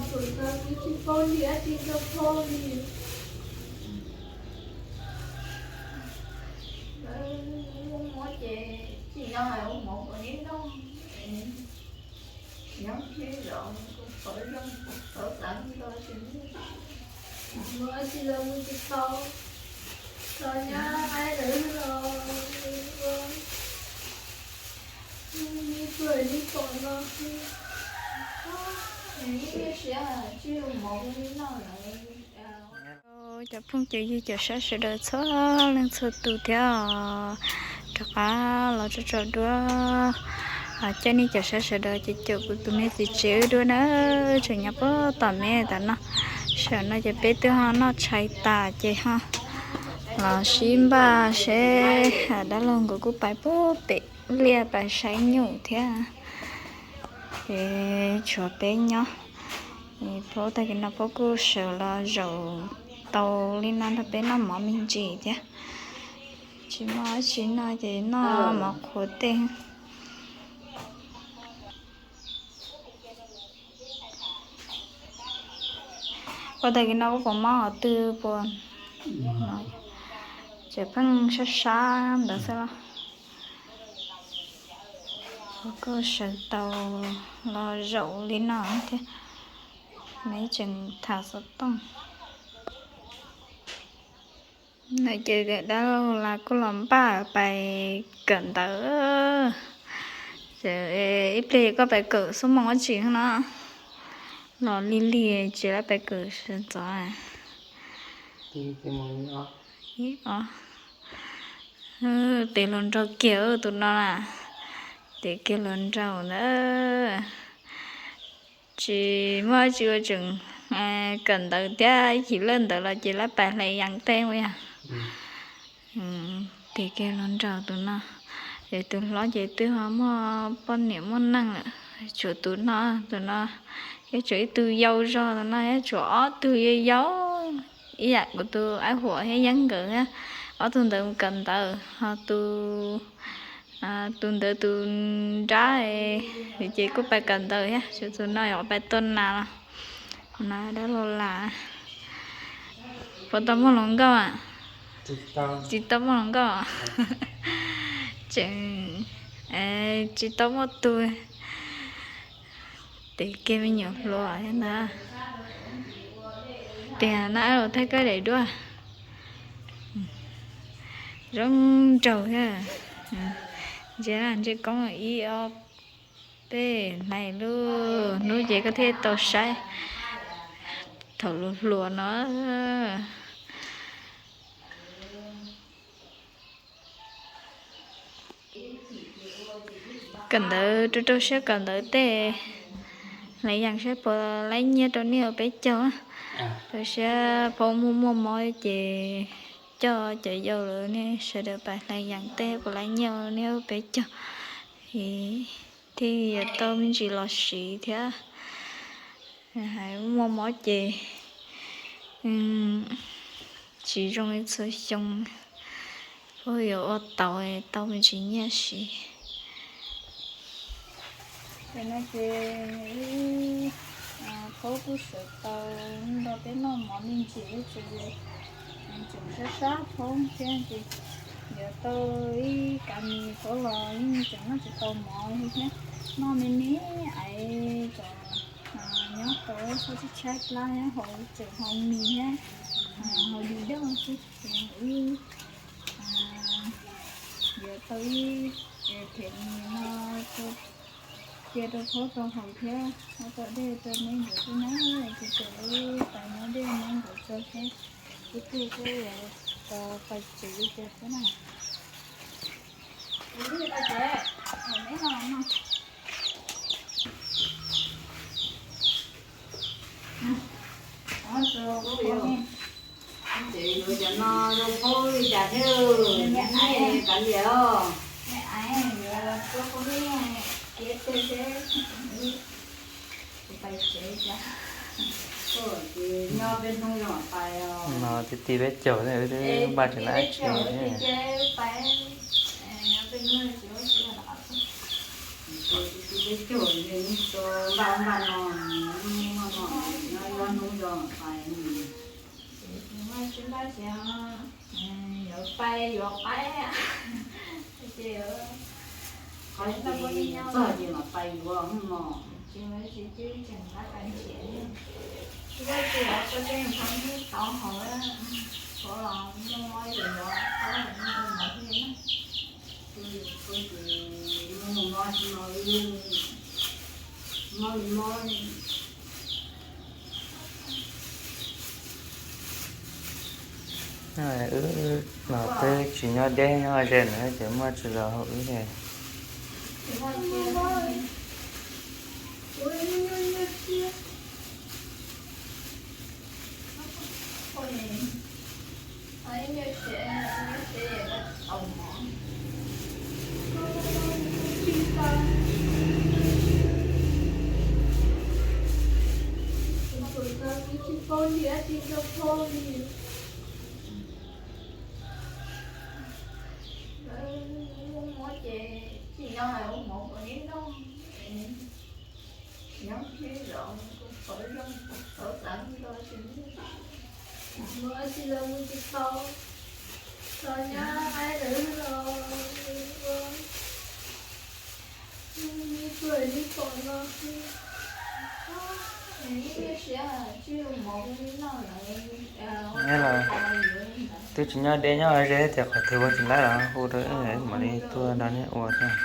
Tus thaum ntawd kuv tsis paub li dab tsi rau phauj li. Lawv ua mov ces tsis yog hais ua mov kom neb noj, nyob thiab zov kuv qhov zoo kuv qhov xav nto tsis muaj, mus dab tsi los mus tsis tau, los nyob lawv los ua li pom li pom no xwb. Neb siab tsis ua mov ua neb noj lawm. Cov phooj cov ywg cov saib sawv daws txhua leej txhua tus thiab os, rov qab los tso tso duab. Coj nej cov saib sawv daws ces caum kuv tus me txiv tsev wb duab na, tseem nyob puag tom me tom no. Sawm no ces peb twb ho noj tshais tas ces ho los sib npaj seb dab laug nkawd kuj pais puag pem liaj pais saib nyuj thiab. Ces tshuav peb nyob. Paub tag kis no paub kuj sawv los zaum tau li no nrog peb noj mov me ntsis thiab. Tsis muaj dab tsi noj ces noj mov qhuav tej. Ua tag kis no kuj puas mob qhov twg puas, ces pheej sab sab ntawd xwb los. Kuj sawv tau los zaum li no thiab, neb tseem tham xov tooj. No ces dab laug las kuj los npaj pais kawm ntawv. Ib pliag koj pais kawm xuab moos dab tsi no? Los lig lig tsis lawv pais kawm sawv ntxov. Ib os. Tes hluas nraug kiag tus no na. Tes kiag hluas nraug ntawd. Tsis muaj dab tsi ua tseem kawm ntawv thiab, ib chim lawj ntawv los ces lawv pais hlais yees tej ua yog. Tes kiag hluas nraug tus no. Es tus hlob ces twb ho muaj poj niam muaj neej lawm, tshuav tus no, tus no thiab tshuav ib tug yau zog tus no thiab tshuav ob tug yau yau ib yam kuv tus Aib Huam thiab Yeeb nkawd thiab. Ob tug ntawd mus kawm ntawv, ho tus, tus ntawd tus nrab ces kuj pais kawm ntawv thiab, tshuav tus no yuav pais tua nas los. No dab laug las. Puas tau muaj hluas nkauj? Tsis tau muaj hluas nkauj. Tseem tsis tau muaj tus. Tes kiag me nyuam hluas thiab ntag. Tiag na, los thaij koj daim duab. Zoo nraug thiab. Ntsia, ntsia koob ib ob peb hlais lub hnub ces koj thiaj tau saib. Thaum hluas hluas no. Kawm ntawv rau rau siab kawm ntawv tej, hlais yees saib puas laib nyiaj rau nej ua peb caug. Rau siab paub muaj muaj mob ces coj cov yau lawv nej sawv daws pais hlais yees tej puas laib nyiaj nej ua peb caug. Thiaj yuav tau me ntsis los siv thiab. Hais muaj mob ces tsis zoo li txhua xyoo, puas yuav ua tau tau me ntsis nyiaj siv. Tam no ces wb Phaub kuj sawv tau nrog peb noj mov me ntsis, tseem sab sab Phaub thiab ces yuav tau ib kav mis Phaub los yeej tseem noj tsis tau mov li thiab. Noj me me aiv kom nyob tau, tshaib tshaib plab thiab, haus tseem haus mis thiab, haus di daj xwb ces wb yuav tau ib them mis no cia rau Phaub tau haus thiab, ua tau dej rau neb nkawd xwb na, ces tseem ib tais muab dej neb nkawd tso thiab, ib pliag thiab yuav pais tsev li cas thiab na. Ces yuav cov no rau Phaub li cas thiab, kav liam os. Nyob peb hnub zoo pais os. No ti ti peb caug, wb twb npaj tsis naj tsev thiab. Peb hnub tsis ua tsis ua los. Ces tus txiv teb cuag ces nws tau npaj npaj no, noj no, nyob nyob hnub zoo pais. Tsis npaj siav, yuav pais yuav qaib, ces qhov tsis txog ces mam pais yuav no. Tsis tseem qab pais nrhiav, tsis txog ces yuav koj tej qhov tau hauv, tshuav los muaj mob ces yuav, muaj mob no, mob li mob. Wb los twb tsis nyob deb nyob ze na ces muaj tsis los hauv wb li. Muaj mob ces tsis nyob hais ua mov kom neb noj, nyob sib zos kuv qhov zoo kuv thov xav nto tsis muaj, mus tsis los mus tsis tau, los nyob qaib lawv los ua ib tuaj li pom no xwb. Neb siav tsis ua mov li noj lawm. Nyob los twb tsis nyob deb nyob ze tias qhov twg ua tsis laib los hu rau wb mam li tuaj nrog neb ua thiab.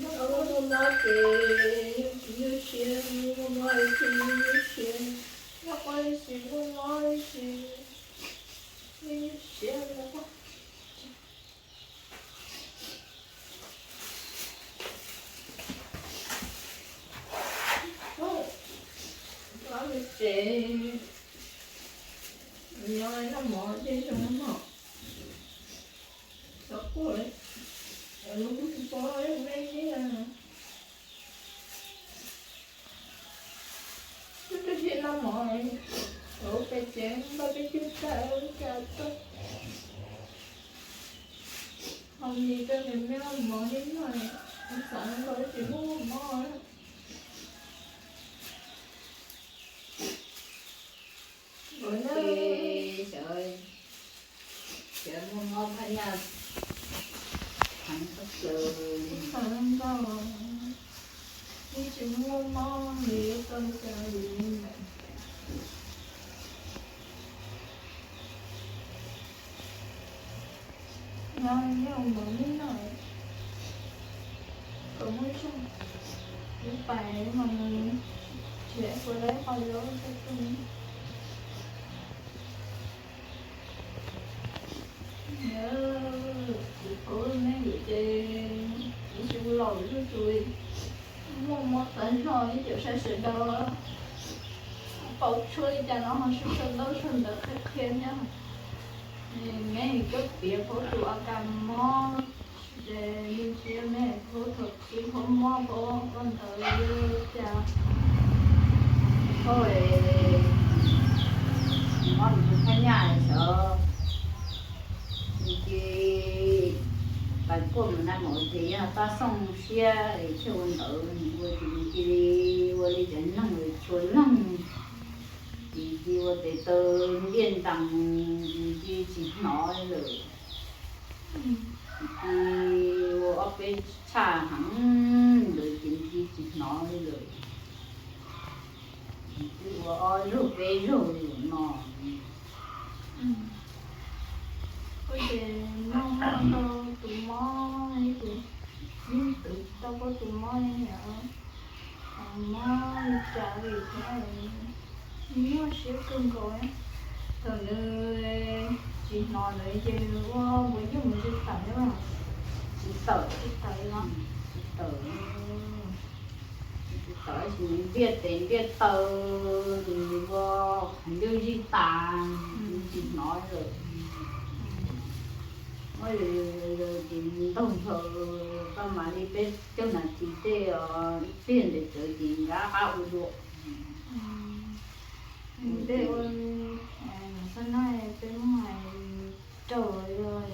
Muaj mob ces yus tsis nyuaj siab, muaj mob ces yus nyuaj siab, yog ua li tsis muaj mob li ces yus nyuaj siab. Ob tsev nyob noj mov tej zoo no, xyov kuj lawv kuj tsis paub me thiab. Twb tsis noj mov, lawv pem tsev npaj peb cug tag cas tuaj. Ho mis rau nws me ua mov li no, xav nkaus tsis muaj mob. Ces xyov, xyov muaj mob phaj nyaj heev tshaj plaws. Xav nkaus, yeej tsis muaj mob li tau cas li. Nyob nyob mus noj kom muaj zog, ib pais mas mus nrhiav puas tau ib qho zaub rau koj. Txiv pub me ntawd ces kuv tsis laus zuj zus, muaj mob tas zog ib co saib sawv daws paub tshuaj li cas no ho sib sau ntaub sau ntawv qhia qhia thiab. Me koj piav paub tus a kas mob, ces me thiab me paub thaum txiv pub mob paub ua ntawd cas. Koj mob tus phaj nyaj xyov, ces pais kuaj mus naj mus ces yog tab xoo siab thiaj ua ntawd, ua ces nws cia li ua li cov noog tshua noog, ces cia ua tes taw ntiaj ntees, ces cia tsis hnov li lawm. Ces ua ob peb tshaj heev ntawd ces cia tsis hnov li lawm. Ces ua ob zaug peb zaug li no. Ua ces noj noj rau tus mob ces yeej twv tau Tus mob ne niam, mob li cas li thiab, nyuaj siab kawg nkaus. Thaum nws tsis hnov ntawd ces nws ua npua nyuj mus zis tawm thiab mas. Tsis tawm, tsis tawm li no. Tsis tawm, tsis tawm, tsis npiaj tes npiaj taw, ces ua qhov ncauj zij tas, tsis hnov lawm. Muab ces ntaug ntshaw, koj mam li peb caug nas this tej os, ib pliag ntawd txawv ces nrab qab ua dua. Tej ua, xab nab peb muab hais raug,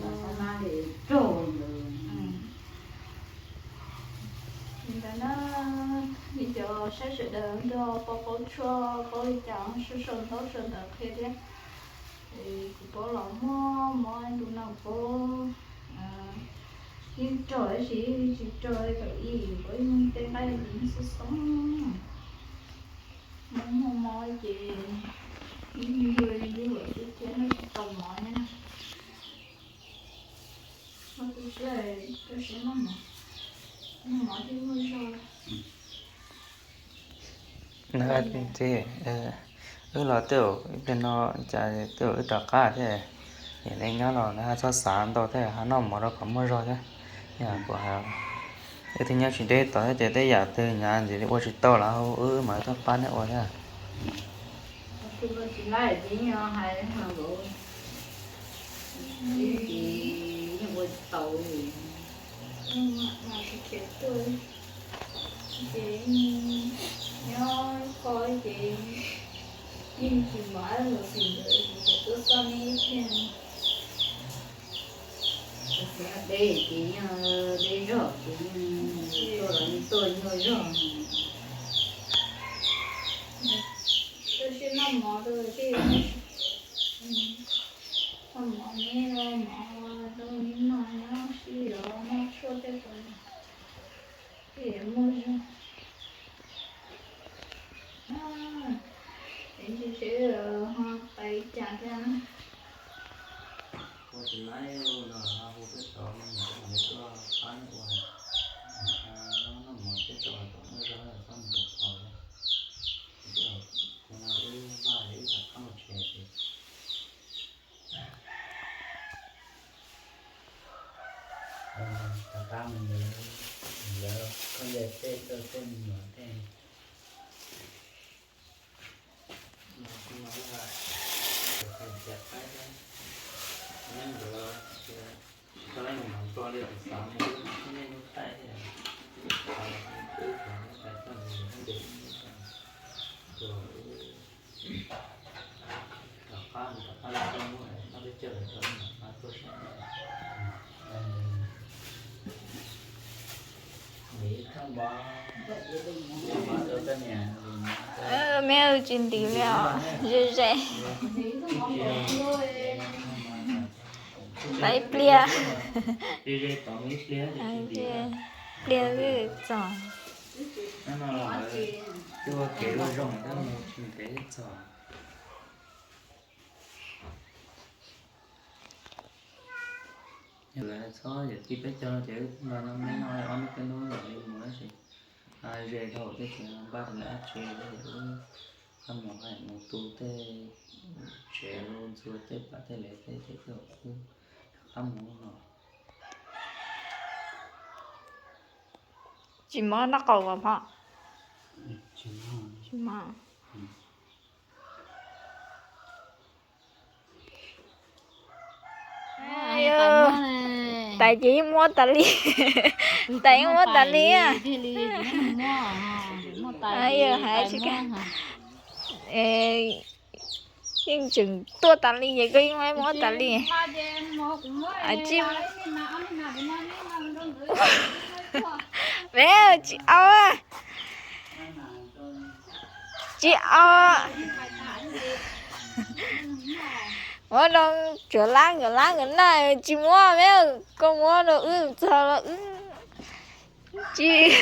xab nab raug ntawd. Li ntawd na, ib cov saib sawv daws nrog paub paub tshuaj paub li cas sau sau ntaub sau ntawv qhia thiab. Kuv paub los muaj mob ntu no kuv paub, yeej raug tab sis tsis raug thaum ub, kuv yeej tej nqaij yeej xoob xoob. Mob mob mob ces yeej yug yug xwb thiab, noj tsis tau mov thiab na. Noj tu siab, tu siab noj mov, noj mov thiaj muaj zog. Wb los tej zaum ib pliag no cas tej zaum wb rov qab thiab, yam li nyob los nws ho txhob xav ntau thiab, ho noj mov rau kom muaj zog thiab. Yog kuv hais, wb thiaj nyob tsis deb tod thiab ces tej yam twg nyav ntxiv li ua tsis tau los wb mam tuaj pab nej ua thiab. Ces nyob kho ces yeej tsis mov los xwm ntawd ces tuaj xoj nej ib pliag. Deb ces yeej deb zog ces yeej tuaj los yeej tuaj nyuaj zog. Tuaj siab noj mov rau thiaj, noj mov neb, mov rau neb noj, nyob sib yuav noj tshuaj tej ko thiaj muaj zog. Ces ntshe seb ho pais cas thiab. Ua tsis laib no ho hu peb tau me nyuam tuaj pab neb ua, noj mov peb tau kom muaj zog txhob mus ua qos thiab. Ces kuv no wb vaj wb rov qab mus tsev ces rov qab mus yuav khaub ncaws tej rau tej me nyuam tej. Meb tsis ntiv li os, ze ze. Tau ib pliag, pliag twb txog. Lawv txhob yawm tij peb caug no ces wb nrog nyob me no ob hnub peb hnub mam li mus tab sis ze dhau tej ces npaj rau lawv dab tsi ces wb qab mus hais mus tu tej tsev ntxhua tej pam tej lev tej ces wb rov qab mus no. Tsis mob noj qaum as phom? Tsis mob. Tais ces yeej muab tas li. Tais yeej muab tas li. Yog hais tsis yeej tseem tuaj tas li ces koj yeej muab tas li. Me tsis au, tsis au. Muab rau Tsuav Lab nkawd, Lab nkawd noj tsis muab, me koj muab rau wb txog los wb tsis,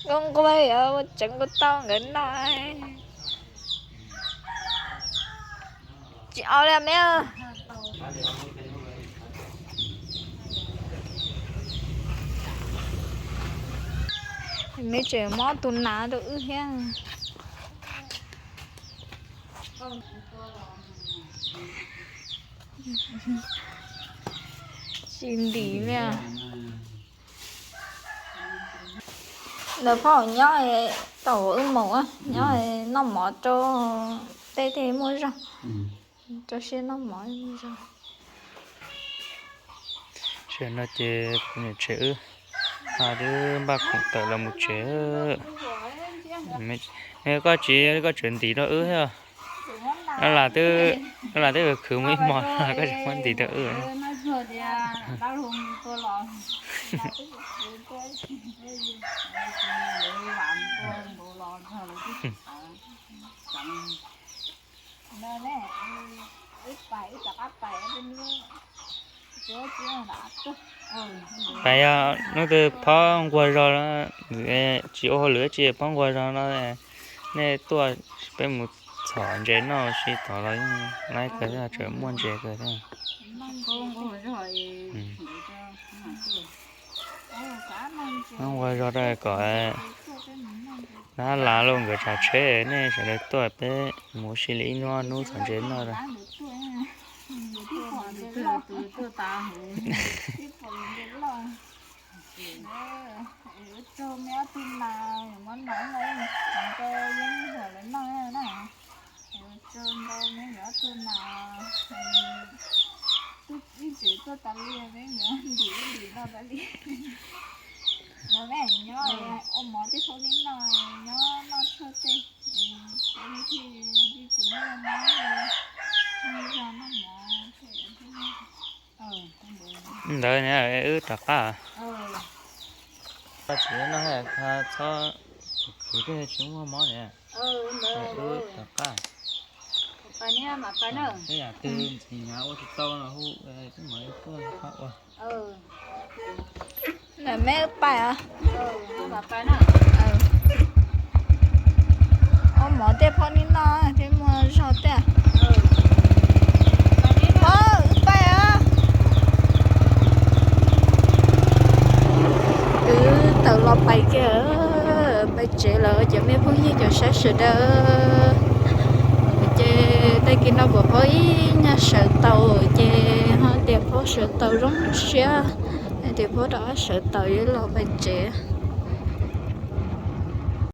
koj nquag tseev kuv tau nkawd noj. Tsis au li me. Neb tseem muab tus nas rau wb thiab. Tsis ntim li. Ntawd phauj nyob tau wb mus nyob noj mov rau tej tej muaj zog, rau siab noj mov muaj zog. Tam sim no ces kuv niam tsev wb twb npaj khoom tawm los mus tsev. Koj tsis, koj tseem ntim rau wb thiab. Lam twb khwv mus ib hmo koj tseem muab ntim rau wb. Pais yog hnub twg phob nquag zog, tsis ua hauj lwm tsis phob nquag zog no, nej tuaj peb mus txhom ntses noj si tod los yeej laib kawg thiab, tseem muaj ntses kawg thiab. Phob nquag zog rau kom dab lav los nkawd tsav tsheb, nej sawv daws tuaj peb mus si li ib hnub ob hnub txhom ntses noj. Nyob ua mov tej phob li no, nyob noj tshaj tej, peb thiaj li tsis muaj mob li, noj zog noj mov. Ntawd wb rov qab. Koj tsis noj txhob khwv tej tsis muaj mob li. Wb rov qab. Tej yam twg ntxim hnyav ua tsis tau no hu, peb mam li tuaj qab ua. Lam meb wb pais os. Ua mov tej phob li no thiab muaj zog tej. Wb pais os. Wb tawm los pais kiag, pais tsev lawm cov me phooj ywg cov saib sawv daws. Ces tag kis no kuv phob ib nyuag sawv tau, ces ho tias phob sawv tau zoo siab, tias phob rov qab sawv tau yuav los pais tsev.